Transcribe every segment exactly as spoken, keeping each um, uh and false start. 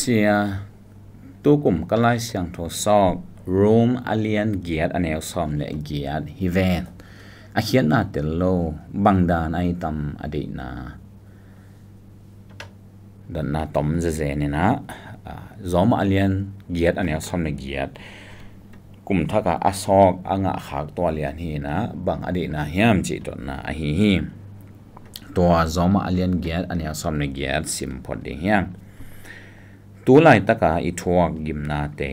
Sia, tukum ka Lai Siangtho sawk Rom a lian giat a neu sawm le giat hi ven. A khiatna tel lo, bang dan a i tam a deihna dotna tom zezen in ah, Rom a lian giat a neu sawm le giat, kum thaka a sawk a ngah khak tua lian hi in ah, bang a deihna hiam cih dotna ahi hi. Tua Rom a lian giat a neu sawm le giat sim phot ding hiam. Tu laitaka i thuak gimnate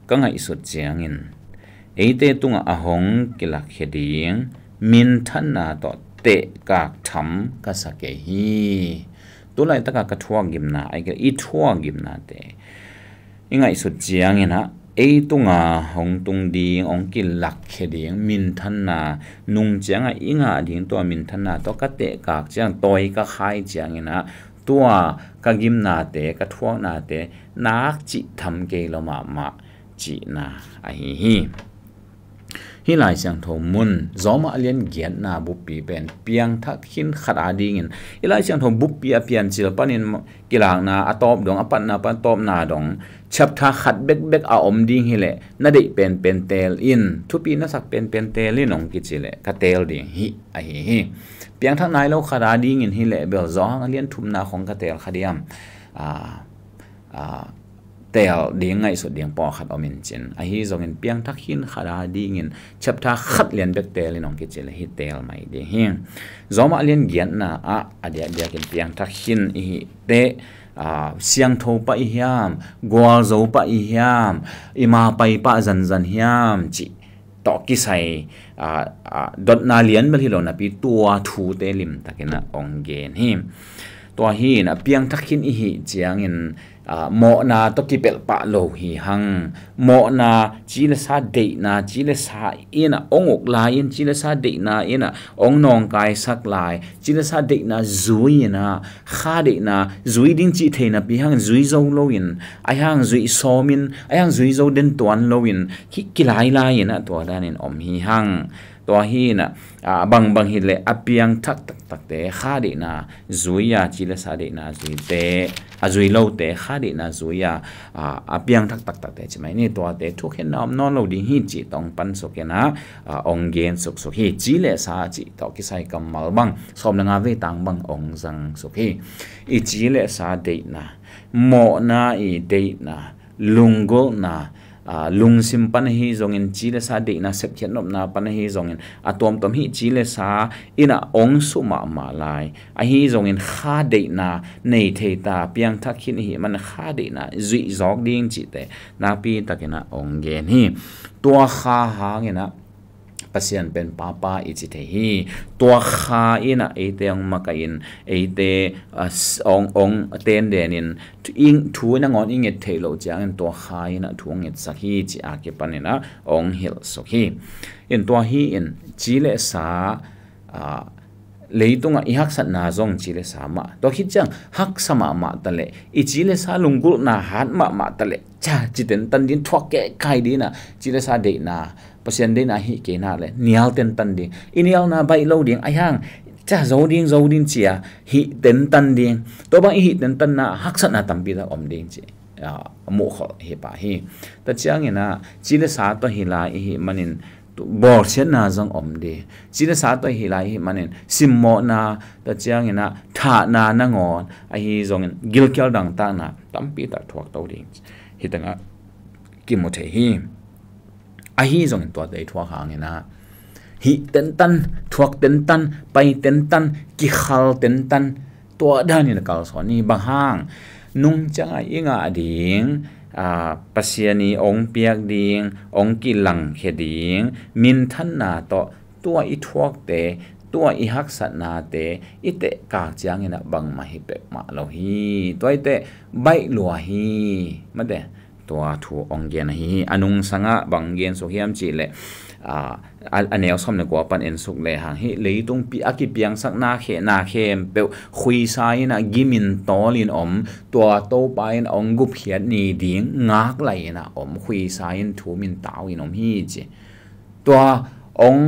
ka ngaihsut ciangin eite tungah a hong kilakkhia ding minthanna tawh tehkak tham ka sa kei hi. Tu laitaka ka thuak gimna, ai ka, i thuak gimnate i ngaihsut ciangin ah ei tunga hong tung ding, hong kilakkhia ding minthanna, nung ciangah i ngah ding tua minthanna tawh ka tehkak ciang, tawi ka khai ciangin ah tua ka gimnate, ka thuaknate nak cih tham kei lo mahmah cihna ahi hi. Hih Lai Siangtho mun Rom a lian giatna buppi pen piangthak khin khat a dingin, i Lai Siangtho buppi a Piancil panin kilakna a tawp dong, a patna pan tawpna dong, chapter khat bekbek a om ding hileh na deih penpen teel in, thupi na sak penpen teel in hong kici leh ka teel ding hi ahi hi. Piangthak nai lo khat a dingin hileh bel Johan a lian thumna khong ka teel kha diam. A, a, teel ding ngaihsut ding pawlkhat om in cin. Ahi zongin piangthak khin khat a dingin chapter khat lian bek teel in hong kici leh hih teel mai ding hi. Rom a lian giatna ah a diakdiakin piangthak khin i hih teh, a, siangtho pah i hiam, gualzo pah i hiam, i ma pai pah zanzan hiam cih tawh kisai, a, a, dotna lian bel hi lo napi tua thute limtakin ah hong gen hi. Tua hi in ah piangthak khin i hih ciangin, a, mawhna tawh kipelh pah lo hi hang. Mawhna, ci le sa deihna, ci le sa in ah hong uk lai in, ci le sa deihna in ah hong nawngkaisak lai, ci le sa deihna zui in ah, kha deihna zui ding cih thei napi hang zui zo lo in, a hang zui sawm in, a hang zui zo den tuan lo in, ki, kilailai in ah tua danin om hi hang. Tua hi in ah, a, bangbang hileh a piangthak taktakte kha deihna zui a, ci le sa deihna zuite, a zui lote kha deihna zui a, a, a piangthak taktakte ci mai ni, tuate thukhenna om nawn lo ding hi cih tawh hong pan suk in ah, a, hong gen suksuk hi. Ci le sa cih tawh kisai kammal bang sawm le nga vei tang bang hong zang suk hi. I ci le sa deihna, mawhna i deihna, lunggulhna, a, lungsim pan ahi zongin, ci le sa deihna, sepkhiat nopna pan ahi zongin, a tuamtuam hih ci le sa in ah hong suh mahmah lai. Ahi zongin kha deihna nei thei ta, piangthak khin i hih man kha deihna zuih zawk ding cihte nakpi takin ah hong gen hi. Tua kha hangin ah Pasian pen Papa i ci thei hi. Tua kha in ah eite hong makaih in, eite, a, s-, hong, hong tenden in, thu, ing, thu nangawn i nget theih loh ciangin tua kha in ah thu hong ngetsak hi cih a kipan in ah hong hilh suk hi. In tua hi in ci le sa, a, leitungah i haksatna zong ci le sa mah. Tua khit ciang haksa mahmah ta leh i ci le sa lunggulhna hat mahmah ta leh, ca, ci tentan ding, thuak kehkai ding in ah, ci le sa deihna, Pasian deihna hih kei nak leh nial tentan ding. I nialna baih lo ding, a hang, ca, zo ding, zo ding ci a hih tentan ding. Tua bang i hih tentanna haksatna tampi tak om ding ci, a, muhkholh hi pah hi. Tua ciangin ah ci le sa tawh hi lai i hih manin tu, bawlsiatna zong om ding. Ci le sa tawh hi lai i hih manin simmawhna, tua ciangin ah thahna nangawn, ahi zongin gilkial dangtakna tampi tak thuak to ding hi tengah kimu thei hi. Ahi zongin tuate i thuak hangin ah hih tentan, thuak tentan, pai tentan, kikhal tentan, tua danin a kalsuan hi. Bang hang? Nung ciangah i ngah ding, a, Pasian i hong piak ding, hong kilangkhia ding minthanna tawh tua i thuakte, tua i haksatnate i tehkak ciangin ah bangmah hi peuhmah lo hi. Tua i teh baih lua hi. Mate, tua thu hong gen ahi hi. A nungsangah bang gen suk hiam cih leh, a, a, a neu sawm le kua pan en suk lehang, hih leitung pi a kipiangsakna khehna khempeuh khuisa in ah gimin tawlin om, tua Topa in hong gupkhiat ni ding ngak lai in ah om, khuisa in thum in tau in om hi ci. Tua hong,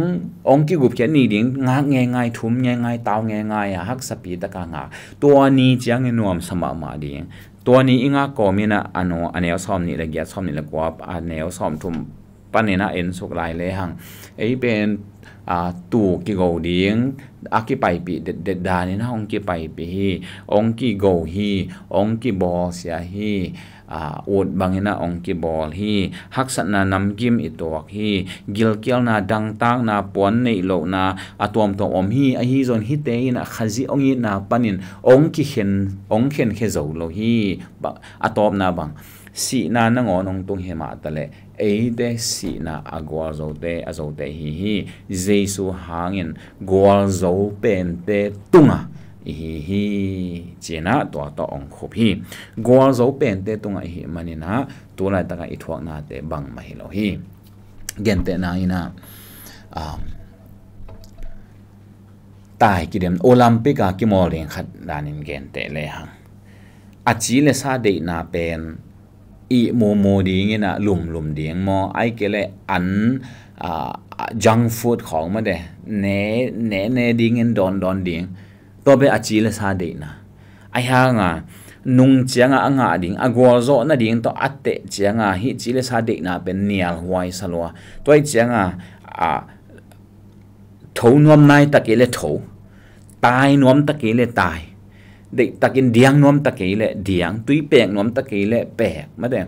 hong kigupkhiat ni ding ngak ngeingai, thum ngeingai, tau ngeingai a, haksapi taka ngak. Tua ni ciangin nuamsa mahmah ding. Tua ni i ngak kawm in ah a neu, a neu sawm nih le giat, sawm nih le kua, a neu sawm thum panin ah en suk lai lehang, ei pen, a, tu kigo ding a kipaipih detdet danin ah hong kipaipih hi, hong kigo hi, hong kibawlsia hi, a, ut bangin ah hong kibawl hi. Haksatna namkim i tuak hi, gilkialna, dangtakna, puan neih lohna a tuamtuam om hi. Ahi zong hihte in ah Khazih hong itna panin hong kikhen, hong khenkhia zo lo hi. Ba-, a tawpna bang, sihna nangawn hong tung hi mah taleh, eite sihna a gualzote, a zote hi hi. Jesu hangin gualzo pente tungah i hi hi, ci-in ah tua tawh hong khup hi. Gualzo pente tungah i hih manin ah tu laitakah i thuaknate bangmah hi lo hi. Gentehna in ah, um, tai kidem, Olympic a kimawl ding khat danin genteh lehang, a ci le sa deihna pen ihmu mu dingin ah lumlum ding maw, ahih kei leh an, a, junk food khawng mah de, ne, ne, ne dingin dawndawn ding. Tua pen a ci le sa deihna. Ahi hangin nung ciangin a ngah ding, a gualzawh nading tawh a teh ciangin hih ci le sa deihna pen nialhuai sa lua. Tua ahih ciangin, a, tho nuam nai ta kei leh tho, tai nuam ta kei leh tai, deihtakin diang nuam ta kei leh diang, tui pek nuam ta kei leh pek, mate,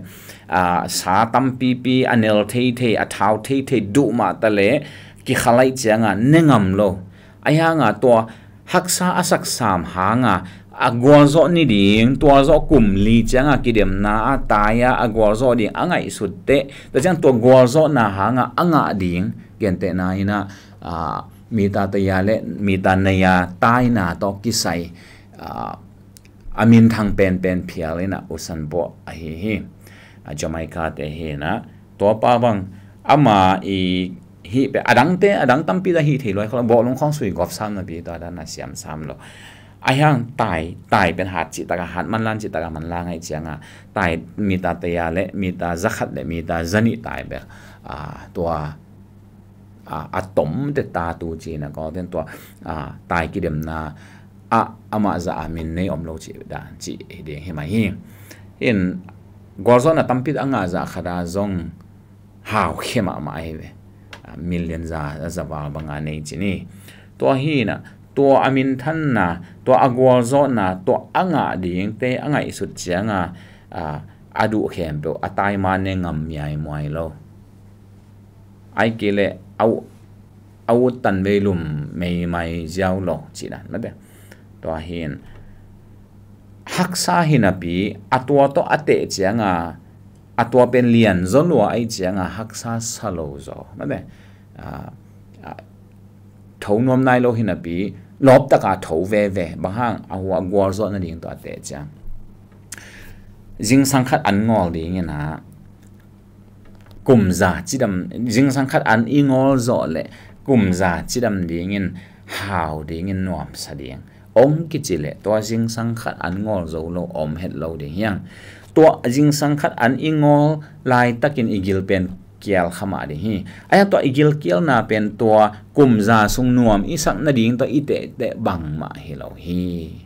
a, sa tampipi, a nel theithei, a thau theithei duh mah taleh kikhalai ciangin ne ngam lo. Ahi hangin tua haksa a saksam hangin a gualzawh ni ding, tua zawh kum li ciangin kidemna ah tai-a a gualzawh ding a ngaihsut teh, tua ciang tua gualzawhna hangin a ngah ding, gentehna in ah, a, mita taya le mita naya taina tawh kisai, a, a minthang penpen phial in ah Usain Bolt ahi hi. A, Jamaica te hi in ah, tua pa bang ama i hih pen, a dangte, a dang tampi ta hih thei luai kha lo, bawlung khawng sui gawp sam napi tua dan a siam sam lo. Ahi hang tai, tai pen hat cihtakah hat, manlan cihtakah manlan ahih ciangin tai mita taya le mita zakhat le mita zanih tai bek, a, tua, a, a tomte ta tu ci-in ah kawk ten tua, a, tai kidemna ah amah zah a min nei om lo cih dan cih hi ding hi mah hi. In gualzawhna tampi a ngah zah khat ah zong haukhia mahmah ahi ve. A, million za, za val banga nei ci ni. Tua hi in ah, tua a minthanna, tua a gualzawhna, tua a ngah dingte a ngaihsut ciangin, a, a duh khempeuh a tai ma ne ngam miaimuai lo. Ahih kei leh a u-, a ut tan vei lum meimai ziau lo cih dan, mate. Tua hi in haksa hi napi, a tua tawh a teh ciangin a tua pen lian zaw lua ahih ciangin haksa sa lo zaw, mate. A, a, tho nuam nai lo hi napi, lawptaka tho veve, bang hang, a hua gualzawh nading tawh a teh ciang. Zingsang khat an ngawl dingin ah, kum za cidam, zingsang khat an i ngawl zawh leh kum za cidam dingin, hau dingin, nuamsa ding hong kici leh tua zingsang khat an ngawl zo lo om het lo ding hi hang. Tua zingsang khat an i ngawl laitakin i gil pen kial kha mah ding hi. Ahi hang tua i gilkialna pen tua kum za sung nuam i sak nading tawh i tehteh bangmah hi lo hi.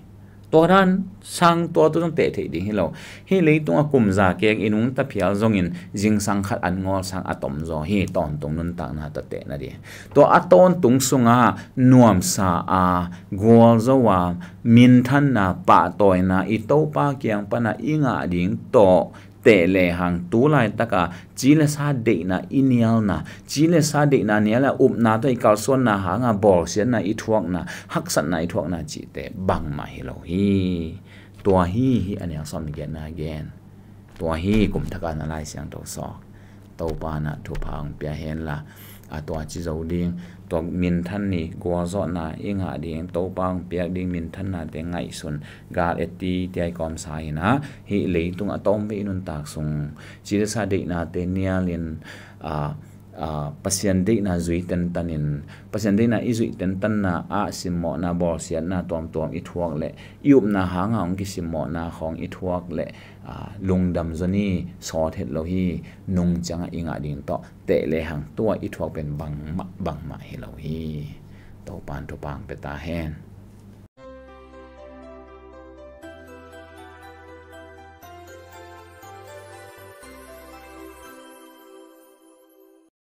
Tua dan sang tua tu zong teh theih ding hi lo. Hih leitungah kum za keng i nungta phial zongin zingsang khat an ngawl sang a tom zaw hi, tawntung nuntakna tawh teh nading. Tua a tawntung sungah nuamsa a, gualzo a, minthanna, pahtawina, i Topa kiang pana i ngah ding tawh teh lehang, tu laitaka ci le sa deihna i nialna, ci le sa deihna nial a upna tawh i kalsuanna hanga bawlsiatna i thuakna, haksatna i thuakna cihte bangmah hi lo hi. Tua hi, hi a neu sawm le giatna gen. Tua hi kum thaka na Lai Siangtho sawk. Topa na thupha hong pia hen la, a tua ci zo ding, tua minthan ni, gualzawhna i ngah ding, Topa hong piak ding minthannate ngaihsun, gal et ti tiai kawmsa hi in ah, hih leitung a tawm ve i nuntak sung ci le sa deihnate nialin, a, a, Pasian deihna zui tentanin, Pasian deihna i zuih tentanna ah simmawhna, bawlsiatna tuamtuam i thuak leh, i upna hanga hong kisimmawhna khawng i thuak leh, a, lungdam zaw ni, sawt het lo hi. Nung ciangah i ngah ding tawh teh lehang tua i thuak pen bangmah, bangmah hi lo hi. Topan thupha hong pia ta hen.